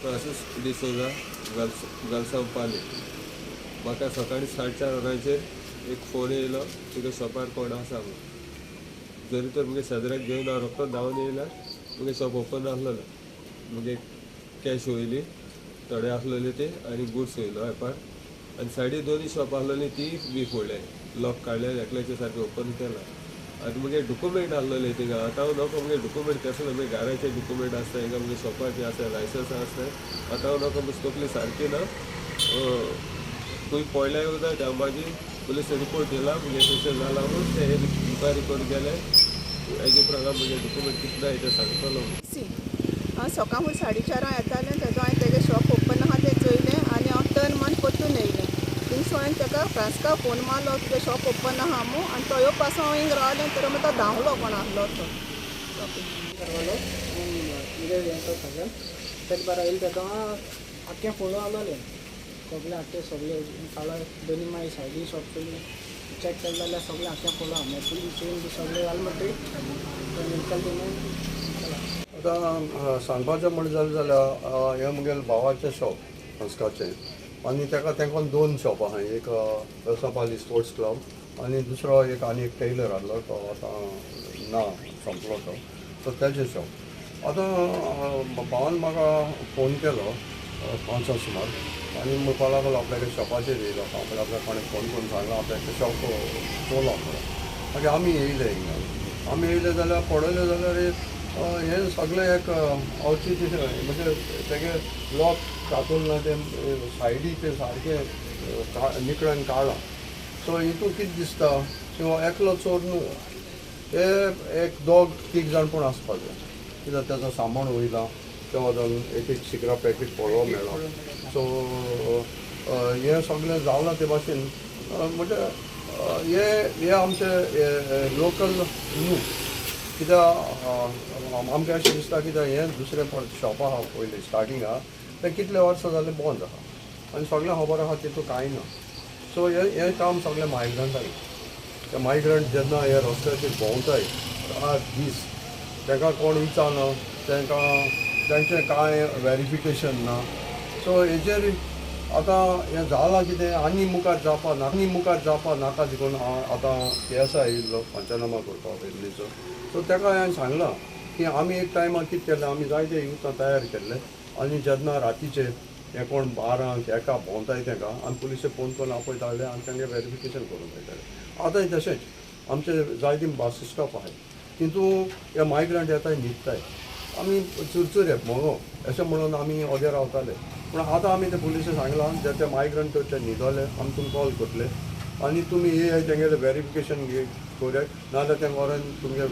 Francis D'Souza, वेलसांव पाली. म्हाका सकाळी 4:30 वरांचेर एक फोन येयलो, तुगे शॉपार कोण आसा म्हणून. जरी तर मुगे शेजऱ्याक घेवन हांव रोखडो धांवन येयला, मुगे शॉप ओपन आसलेलो. मुगे कॅश वयली थोडे आसलेले ते आनी गुड्स वयलो एपार आनी सायडी दोनूय शॉप आसलेली ती बी फोडले, लॉक काडले, एकल्याचे सारकें ओपन केलां. आनी मुगे डॉक्युमेंट आसलेले थिंगा. आतां हांव नको मुगे डॉक्युमेंट कसले, मुगे घराचे डॉक्युमेंट आसता हिंगा, मुगे शॉपाचे आसता, लायसन्स आसता. आतां हांव नको, मुगे तकली सारकी ना. खंय पडल्यार वता. हांव मागीर पुलीस रिपोर्ट दिला, मुगे अशें जालां म्हणून ते इन्क्वायरी करून गेले. हेजे उपरांत मुगे डॉक्युमेंट कितें जाय तें सांगतलो. सी हांव सकाळ 4:30 येतालें तेदो हांवें तेगे शॉप ओपन आहा तें चोयलें आनी हांव टर्न मारून परतून येयलें. थिंगसो हांवें तेका फ्रांस्का फोन मारलो, तुगे शॉप ओपन आहा मू. आनी तो येवपासो हांव हिंग रावलें तर मागीर तो धांवलो कोण आहलो तो. करवालो सगळें तेका बरो येयलें तेदो आख्खें फोडून आसलोलें सगळें आख्खें सगळें काळो दोनी मागीर सायडी शॉप चोयलें चॅक केलें जाल्यार सगळें आख्खें फोडूं आहा. मागीर पुलीस बी सगळें जालें म्हणटकीर निकल. आतां सांगपाचें म्हणलें जालें जाल्यार हें मुगेलें भावाचें शॉप संस्कारचें आनी ताका तेंकोन दोन शॉप आहा. एक वेलसांव स्पोर्ट्स क्लब आनी दुसरो एक आनी एक टेलर आहलो, तो आतां ना, सोंपलो तो. सो तेजें शॉप. आतां भावान म्हाका फोन केलो 5 सुमार आनी म्हणपाक लागलो आपल्यागे शॉपाचेर येयलो. हांव आपल्याक कोणें फोन करून सांगलां आपल्याक शॉप चोरलां म्हणून. मागीर आमी येयले हिंगा. आमी येयले जाल्यार पळयलें जाल्यार हें सगळें एक अवचीत म्हणजे तेगे लॉक कातून ना, तें सायडी तें सारकें निकळान काडलां. सो हितून कितें दिसता किंवा एकलो चोर न्हू, ते एक दोग तीग जाण पूण आसपा जाय. कित्याक तेजो सामान वयला तें एक एक सिगरा पॅकेट पळोवंक मेळ्ळा. सो हें सगळें जालां ते भाशेन म्हणजे हे आमचे लोकल न्हू. कित्याक आमकां अशें दिसता, कित्याक हें दुसरें शॉप आहा पयलीं स्टार्टींग आहा तें कितले वर्सां जालें बंद आहा आनी सगळें खबर आहा तितून कांय ना. सो हें काम सगळें मायग्रंटांक. ते मायग्रंट जेन्ना हे रस्त्याचेर भोंवताय रात दीस, तांकां कोण विचारना, तांकां तांचें कांय वेरिफिकेशन ना. सो हेजेर आतां हें जालां कितें आनी मुखार जावपा ना, आनी मुखार जावपा नाका देखून आतां केस आयिल्लो पंचनामा करपाक वेर्लेचो. सो ताका हांवें सांगलां की आमी एक टायमार कितें केलें, आमी जायते युथां तयार केल्ले आनी जेन्ना रातीचे हे कोण 12 एका भोंवताय तांकां आमी पुलिसे फोन करून आपयताले आनी तांगें वेरिफिकेशन करून वयताले. आतांय तशेंच आमचे जायते बस स्टॉप आहाय, तितून हे मायग्रंट येताय न्हिदताय, आमी चुरचुरे मोगो अशें म्हणून आमी ओगे रावताले. पूण आतां आमी ते पुलिसे सांगलां जे ते मायग्रंट ते न्हिदले आमी तुमकां कॉल करतले आनी तुमी हे तेंगेलें वेरिफिकेशन करूया, नाजाल्यार तें व्हरोन तुमगे